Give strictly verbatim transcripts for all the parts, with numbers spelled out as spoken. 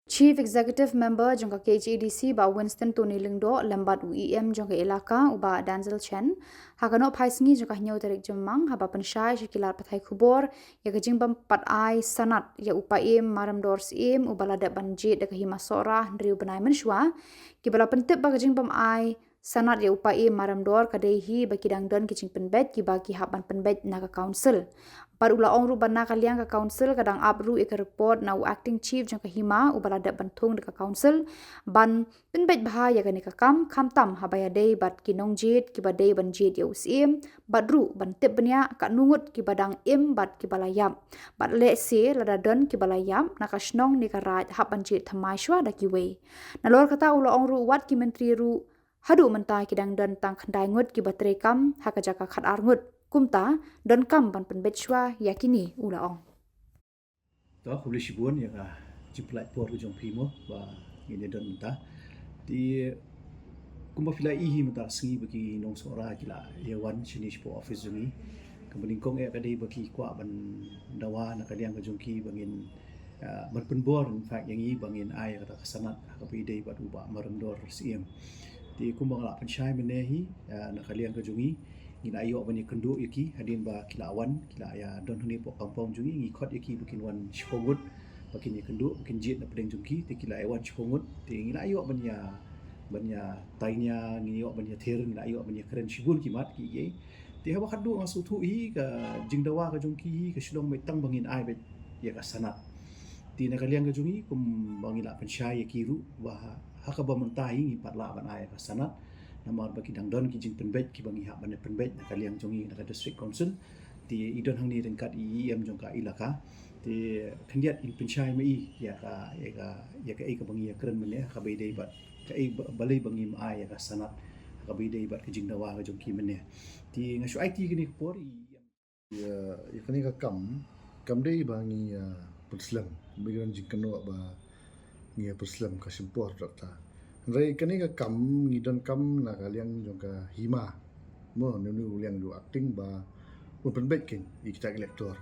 Chief Executive Member jong ka K H A D C, Bah Winston Tony Lyngdoh, lem bad u E M jong ka elaka, u Bah Denzil Chen, ha ka nohphai sngi jong ka hynñiew tarik Jymmang, haba pynshai sha ki lad pathai khubor ïa ka jingbym pat ai sanad ïa u paiem marymdor syiem uba la dep ban jied da ka hima Sohra hynriew bnai mynshuwa, kiba la pyntip ba ka jingbym ai sanad ïa u paiem marymdor ka dei hi ba ki dang don ki jingpynbeit kiba ki hap ban pynbeit na ka council. Bad u la ong ruh ba na ka liang ka council ka dang ap ruh ïa ka report na u acting chief jong ka hima uba la dep ban thung da ka council ban pynbeit bha ïa kane ka kam, khamtam haba ïadei bad ki nongjied kiba dei ban jied ïa u syiem, bad ruh ban tip bniah katno ngut kiba dang im bad kiba la ïap. Bad lehse lada don kiba la ïap, na ka shnong ne ka raid hap ban jied thymmai shuwa da kiwei. Nalor kata u la ong ruh wat ki myntri ruh haduh mynta ki dang don tang khyndai ngut kiba treikam ha ka jaka khatar ngut. Kumta, donkam ban pynbeit shuwa ïa kine, u la ong. To, khublei shibun ïa ka jingpynlait por ka jong phi mo ba ngin ïa don mynta. Te kumba phi la i hi mynta sngi ba ki nong Sohra ki la ïa wan shane shapoh office jong ngi. Kaba nyngkong eh ka dei ba ki kwah ban dawa na ka liang ka jong ki ba ngin, ah, ban pynbor, in fact, ïa ngi ba ngin ai kata ka sanad ha kaba ïadei bad u bah marymdor syiem. Te kumba nga la pynshai mynne hi, ah, na ka liang ka jong ngi, ngi la ïoh ban ïakynduh ïa ki hadien ba ki la wan, ki la ïa don hangne hapoh compound jong ngi, ngi khot ïa ki ba kin wan shiphew ngut ba kin ïakynduh, ba kin jied na pdeng jong ki. Te ki la ïa wan shiphew ngut, te ngi la ïoh ban ïa, ban ïa tainia, ngi ïoh ban ïa ther, ngi la ïoh ban ïa kren shibun ki mat ki ei. Te haba khatduh nga sngewthuh hi ka jingdawa ka jong ki hi ka shu long beit tang ba ngin ai beit ïa ka sanad. Te na ka liang ka jong ngi kumba ngi la pynshai ïa ki ruh ba ha kaba mynta hi ngim pat lah ban ai ïa ka sanad. Namar ba ki dang don ki jingpynbeit kiba ngi hap ban pynbeit na ka liang jong ngi na ka district council. Te i don hangne ryngkat i E M jong ka elaka. Te khyndiat in pynshai ma i ïa ka, ïa ka, ïa kaei kaba ngi ïa kren mynne ha kaba ïadei bad kaei ba, balei ba ngim ai ïa ka sanad ha kaba ïadei bad ka jingdawa ka jong ki mynne. Te nga shu aiti kane ka por i Ïa, ïa kane ka kam, kam dei ba ngi, ah, pynslem, ba ngi don jingkynnoh ba ngi ïa pynslem ka shim por, dokta. Hynrei kane ka kam ngi donkam na ka liang jong ka hima. Mo, ne ne u liang jong acting ba un pynbeit keiñ ïa kita ki elector.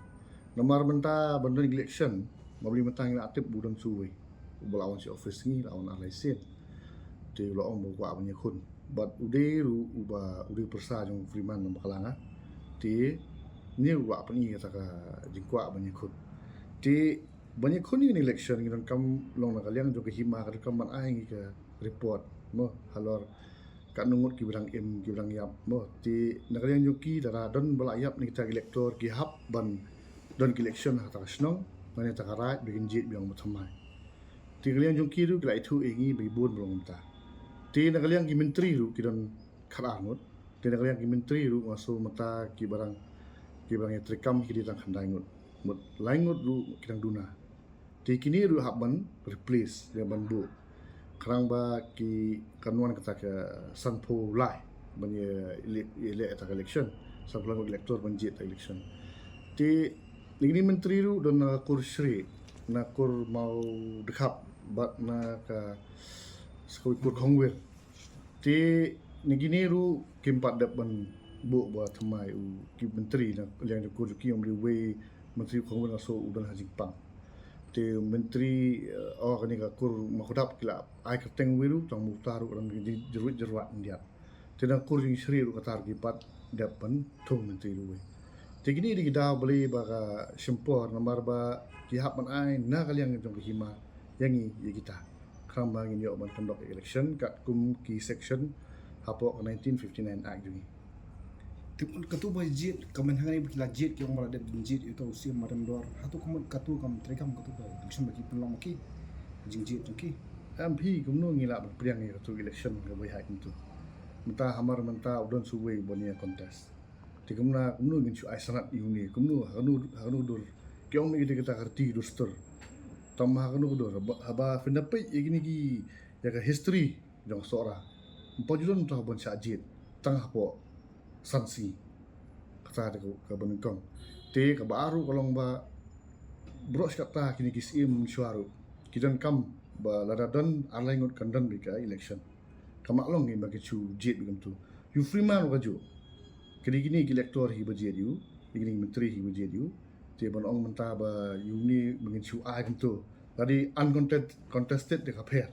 Namar mynta ban don election, ma balei mynta ngi la tip ba u don sa uwei uba la wan sha office ngi, la wan ar lai sien. Te u la ong ba u kwah ban ïakhun. Bad u dei ruh uba, u dei u pyrsa jong u Freeman Bakla nga. Te ne u kwah pyni kata ka jingkwah ban ïakhun. Te ban ïakhun ïa kane ka election ngi donkam, long na ka liang jong ka hima ka donkam ban ai ngi ka report, mo, halor katno ngut kiba dang im, kiba dang ïap, mo. Te na ka liang jong ki, lada don ba la ïap na kita ki elector, ki hap ban don ki election ha kata ka shnong, lane ha kata ka raid, ba kin jied biang ba thymmai. Te ka liang jong ki ruh ki la ïathuh ïa ngi ba ki bun ba long mynta. Te na ka liang ki myntri ruh ki don khatar ngut. Te na ka liang ki myntri ruh nga sngew mynta kiba dang, kiba dang ïa treikam ki dei tang khyndai ngut. Mut lai ngut ruh ki dang duna. Te kine ruh hap ban replace, ïa ban buh. Khnang ba ki kan wan kata ka sanphew lai ban ïa leh, ïa leh kata ka election. Sanphew lai ngut elector ban jied kata ka election. Te na kine myntri ruh don na ka kur Shrieh, na kur Mawdkhap, bad na ka, sa kawei kur Khongwir. Te na kine ruh kim pat dep ban buh ba thymmai u, ki myntri na liang jong kur jong ki, ym dei uwei myntri u Khongwir nga sngew u don ha jingpang. Te myntri, eh, oh, kane ka kur Mawkdap ki la ai kyrteng uwei ruh, tang mynta ruh ka dang jyrwit jyrwat khyndiat. Te na kur jong Shrieh ruh kata ruh kim pat dep ban thung myntri ruh uwei. Te kine dei ki daw balei ba ka shim por, namar ba ki hap ban ai na ka liang jong ka hima ïa ngi ïa kita. Khnang ba ngin ïoh ban conduct election katkum ki section hapoh ka nineteen fifty-nine Act jong ngi. Te katu ba jied, ka mynta hangne ba ki la jied, ki ong ba la dep ban jied ïa uta u Syiem Maremdor. Hato ka mut katu kam treikam katu ka election ba ki pynlong ma ki, jingjied jong ki? Em phi, kumno ngi lah ban pdiang ïa katu election kaba ïaid kumtu? Mynta hamar mynta u don sa uwei uban ïa contest. Te kumno, kumno ngin shu ai sanad ïa une? Kumno, ha kano, ha kano dur? Ki ong ma ki dei kita ka riti dur stur. Tang ma ha kano ka dur? Haba, haba phin da peit ïa kine ki, ïa ka history jong Sohra, ym pat ju don uta uban shah jied tang hapoh san sngi. Kata dei ka, kaba nyngkong. Te kaba ar ruh ka long ba baroh shi katta kine ki syiem mynshuwa ruh ki donkam ba lada don ar lai ngut kan don beit ka election. Kam lah long ba kin shu jied beit kumtu. Ïa u Freeman ruh kajuh. Kine, kine ki elector hi ba jied ïa u, kine ki myntri hi ba jied ïa u. Te ban ong mynta ba ïa une ba ngin shu ai kumtu. Ka dei uncontested, contested de ka pher.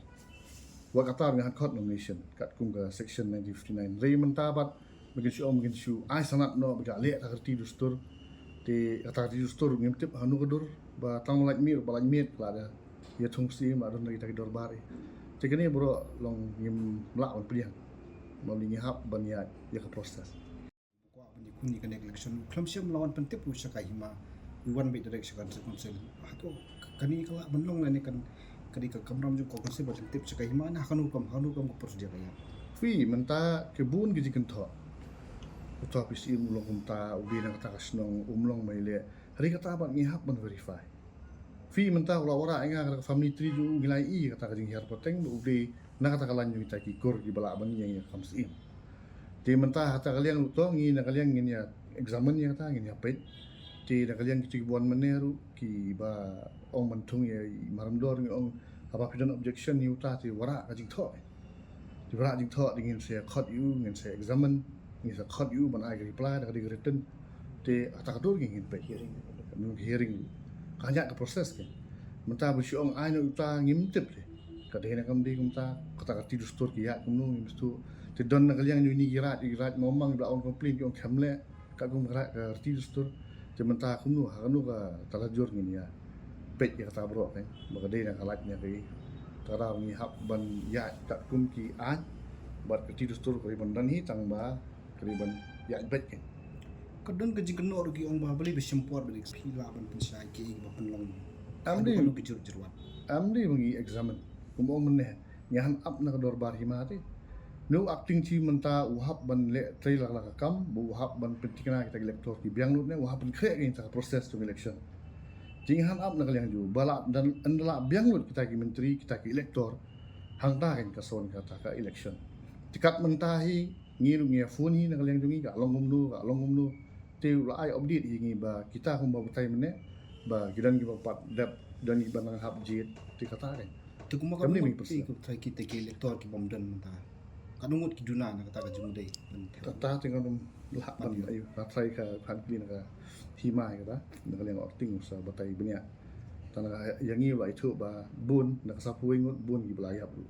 Wat kata nga hap khot nomination katkum ka section nineteen fifty-nine. Hynrei mynta pat ba kin shu ong, ba kin shu ai sanad noh ba ka leh kata ka riti dustur. Te kata ka riti dustur ngim tip hano ka dur ba tang ba lait miet, ba lait miet la da ïa thung siem, la don kita ki dorbar. Te kane baroh long ngim lah ban pdiang. Namar ngi hap ban ïaid ïa ka process. Kwah ban ïakhun ïa kane ka election, u khlem shym la wan pyntip ruh sha ka hima, u wan beit direct sha ka District Council. Hato kane ka lah ban long lane kan, ka dei ka kamram jong ka council ban pyntip sha ka hima, ne ha kano kam, ha kano kam ka procedure ka ïa? Phi, mynta ki bun ki jingkynthoh. Uta u P C M u long kumta, u dei na kata ka shnong, um long maileh. Hynrei kata pat ngi hap ban verify. Phi, mynta u la wanrah ïa nga kata ka family tree jong u, ngi la ïohi kata ka jinghiar pateng ba u dei na kata ka lain jong kita ki kur kiba lah ban ïeng ïa ka kam syiem. Te mynta ha kata ka liang ruh to ngi na ka liang ngin ïa examine ïa kata, ngin ïa peit. Te na ka liang kito kiba wan mynne ruh kiba ong ban thung ïa i Maramdor, ngi ong haba phi don objection ïa uta te wanrah ka jingthoh. Te wanrah jingthoh te ngin sa khot ïa u, ngin sa examine, ngin sa khot ïa u ban ai ka reply da ka dei ka written. Te ha kata ka dur ngin peit. Hearing. Hearing. Ka ïa ka process ka. Mynta ba shu ong ai noh uta ngim tip te. Ka dei ne kam dei kumta, kata ka riti dustur ki ïaid kumno ngim sngewthuh. Te don na ka liang jong ngi ki raid, ki raid Mawmang ba la ong complain, ki ong khlem leh katkum ka riti dustur. Te mynta kumno, ha kano ka tala jur ngin ïa peit ïa kata baroh ka, ba ka dei na ka lait ne kaei. Te kata ngi hap ban ïaid katkum ki aiñ bad ka riti dustur ka dei ban don hi, tang ba ka dei ban ïaid beit ka. Ka don ka jingkynnoh ruh ki ong ba balei ba shim por ba dei, phi lah ban pynshai kiei kiba pynlong. Am dei, kano ka jur jurwat? Am dei ba ngi examine. Kum ong mynne, ngi hap ap na ka dorbar hima te. Ne u acting chief mynta u hap ban leh trei la ka kam, ba u hap ban pynthikna kita ki elector ki biang lut ne, u hap ban khreh kita ka process jong election. Te ngi hap ap na ka liang jong u, ba la, ynda la biang lut kita ki myntri, kita ki elector, hangta kan ka son kata ka election. Te kat mynta hi, ngi ruh ngi ïa phone hi na ka liang jong ngi, ka long kumno, ka long kumno. Te u la ai update ïa ngi ba kita kumba batai mynne ba ki don kiba pat dep, don kiba nang hap jied, te kata kan. Te kumba ka mut ki batai kita ki elector ki bym don mynta, ka mut ki duna na kata ka jingmut dei. Kata te ngam lah ban ïa, ka trai ka phan kli na ka hima ïa kata, na ka liang acting sa batai bniah. Tang na ka ïa ngi u la ithuh ba bun na ka saphew ngut bun kiba la ïap ruh.